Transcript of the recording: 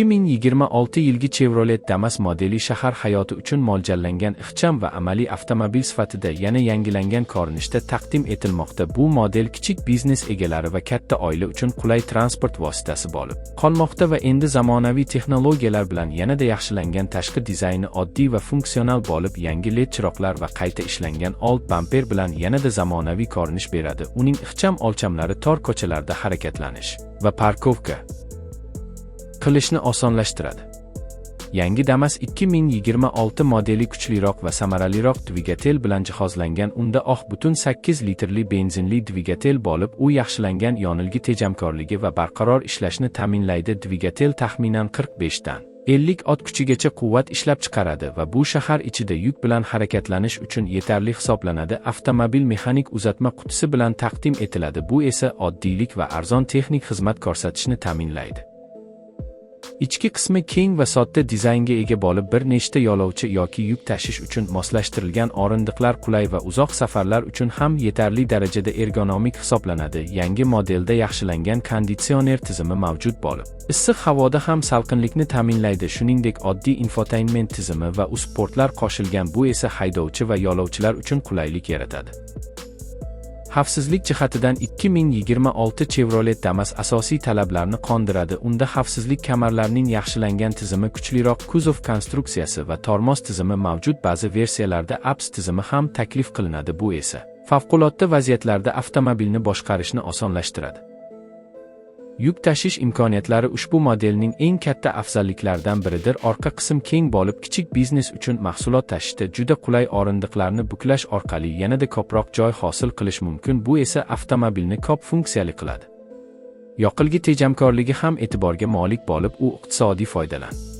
2026 yilgi Chevrolet Damas modeli shahar hayoti uchun mo'ljallangan ixcham va amaliy avtomobil sifatida yana yangilangan ko'rinishda taqdim etilmoqda. Bu model kichik biznes egalari va katta oila uchun qulay transport vositasi bo'lib qolmoqda va endi zamonaviy texnologiyalar bilan yanada yaxshilangan. Tashqi dizayni oddiy va funksional bo'lib, yangi LED chiroqlar va qayta ishlangan old bamper bilan yanada zamonaviy ko'rinish beradi. Uning ixcham o'lchamlari tor ko'chalarda harakatlanish va парковка qilishni osonlashtiradi. Yangi Damas 2026 modeli kuchliroq va samaraliroq dvigatel bilan jihozlangan. Unda 3,8 litrli benzinli dvigatel bo'lib, u yaxshilangan yonilgi tejamkorligi va barqaror ishlashni ta'minlaydi. Dvigatel taxminan 45 dan 50 ot kuchigacha quvvat ishlab chiqaradi va bu shahar ichida yuk bilan harakatlanish uchun yetarli hisoblanadi. Avtomobil mexanik uzatma qutisi bilan taqdim etiladi. Bu esa oddiylik va arzon texnik xizmat ko'rsatishni ta'minlaydi. Ichki qismi keng va sodda dizaynga ega bo'lib, bir nechta yo'lovchi yoki yuk tashish uchun moslashtirilgan o'rindiqlar qulay va uzoq safarlar uchun ham yetarli darajada ergonomik hisoblanadi. Yangi modelda yaxshilangan konditsioner tizimi mavjud bo'lib, issiq havoda ham salqinlikni ta'minlaydi. Shuningdek, oddiy infotainment tizimi va USB portlar qo'shilgan. Bu esa haydovchi va yo'lovchilar uchun qulaylik yaratadi. Xavfsizlik jihatidan 2026 Chevrolet Damas asosiy talablarni qondiradi. Unda xavfsizlik kamarlarining yaxshilangan tizimi, kuchliroq kuzov konstruksiyasi va tormoz tizimi mavjud. Ba'zi versiyalarda ABS tizimi ham taklif qilinadi. Bu esa favqulodda vaziyatlarda avtomobilni boshqarishni osonlashtiradi. Yuk tashish imkoniyatlari ushbu modelning eng katta afzalliklaridan biridir. Orqa qism keng bo'lib, kichik biznes uchun mahsulot tashishda juda qulay. O'rindiqlarni buklash orqali yanada ko'proq joy hosil qilish mumkin. Bu esa avtomobilni ko'p funksiyali qiladi. Yoqilgi tejamkorligi ham e'tiborga molik bo'lib, u iqtisodiy foydalan